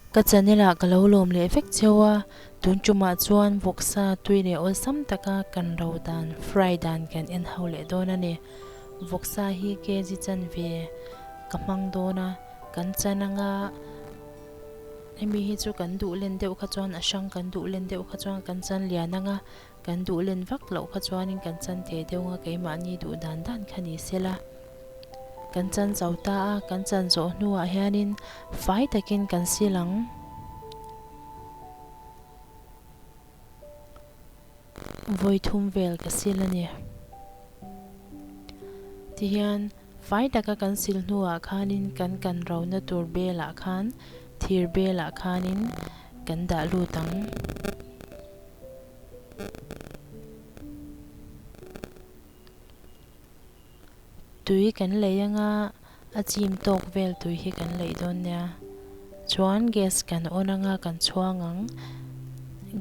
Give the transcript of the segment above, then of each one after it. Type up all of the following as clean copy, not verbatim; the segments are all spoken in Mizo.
Ka channel ah ka lo lawm leh vek cheu a, tun tumah chuan vawksa tui leh awlsam taka kan ro dan, fry dan kan en ho leh dawn a ni. Vawksa hi kg chanve ka hmang dawn a, kan chan anga hemi hi chu kan duh len deuh kha chuan a hrang kan duh len deuh kha chuan kan chan lian anga kan duh len vak loh kha chuanin kan chan te deuh anga keimahni duh dan dan kha ni sela. Kan chan zo ta a, kan chan zawh hnuah hianin fai takin kan sil ang. Vawi thum vel ka sil a ni. Tihian fai taka kan sil hnuah khanin kan kan rona tur belah khan thir belah khanin kan dah lut ang. Tui kan lei anga a chim tawk vel tui hi kan leih dawn nia. Chuan gas kan on anga kan chhuang ang.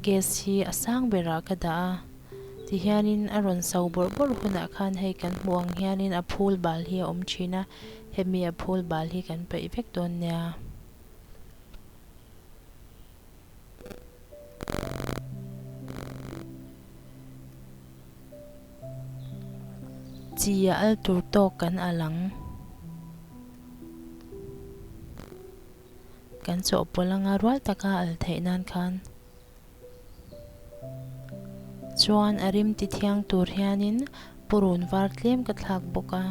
Gas hi a sang berah ka dah a. Tihianin a rawn so bawrh bawrh hunah khan hei kan hmuh ang hianin a phul bal hi a awm thin a, hemi a phul bal hi kan peih vek dawn nia. Chi a al tur tawk kan al ang. Kan chawhpawlh anga rual taka al theih nan khan. Chuan a rim ti thiang tur hianin purun var tlem ka thlak bawk a.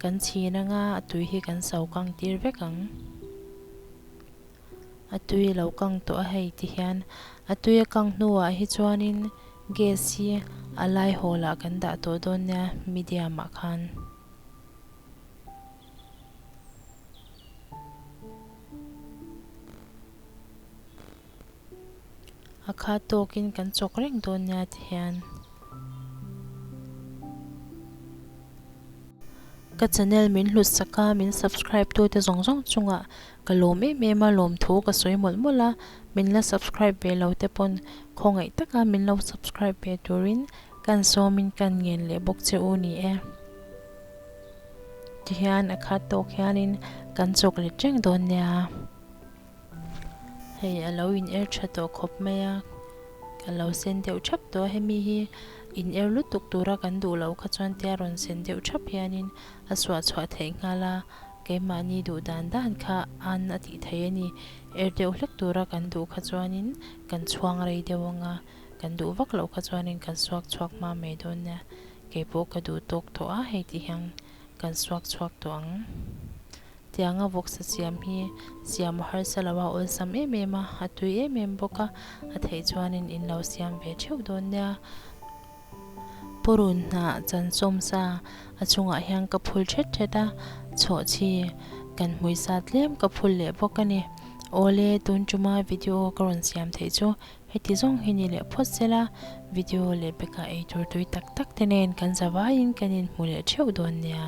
Kan chhin anga a tui hi kan so kang tir vek ang. A tui a lo kang tawh a hei ti hian a tui a kang hnuah hi chuanin gas hi a lai hawl ah kan dah tawh dawn nia medium ah khan. A khat tawkin kan chawk reng dawn nia ti hian. Ka channel min hlut sak a, min subscribe tu te zawng zawng chungah ka lawm em em a, lawmthu ka sawi mawlh mawlh a, min la subscribe ve lo te pawn khawngaih taka min lo subscribe ve turin kan sawmin kan ngen leh bawk che u ni e. Tihian a khat tawk hianin kan chawk let reng dawn nia. Hei a lo in er tha tawh khawp mai a, a lo sen deuh thap tawh a, hemi hi in er lutuk tura kan duh loh kha chuan tia rawn sen deuh thap hianin a suah chhuah theih nghal a, keimahni duh dan dan kha an a tih theih a ni, er deuh hlek tura kan duh kha chuanin kan chhuang rei deuh ang a, kan duh vak loh kha chuanin kan suak chhuak hma mai dawn nia, keipawh ka duh tawk tawh a hei ti hian kan suak chhuak tawh ang. Tianga vawksa siam hi siam a harsa lo a, awlsam em em a, a tui em em bawk a, a theih chuanin in lo siam ve theuh dawn nia. Purun hnah chansawm sa a chungah hian ka phul thet thet a, chhawhchhi kan hmui sa tlem ka phul leh bawk a ni. Awle, tun tuma video ka rawn siam theih chu heti zawng hi ni leh phawt sela, video leh beka eitur tui tak tak te nen kan zavaiin kan inhmu leh theuh dawn nia.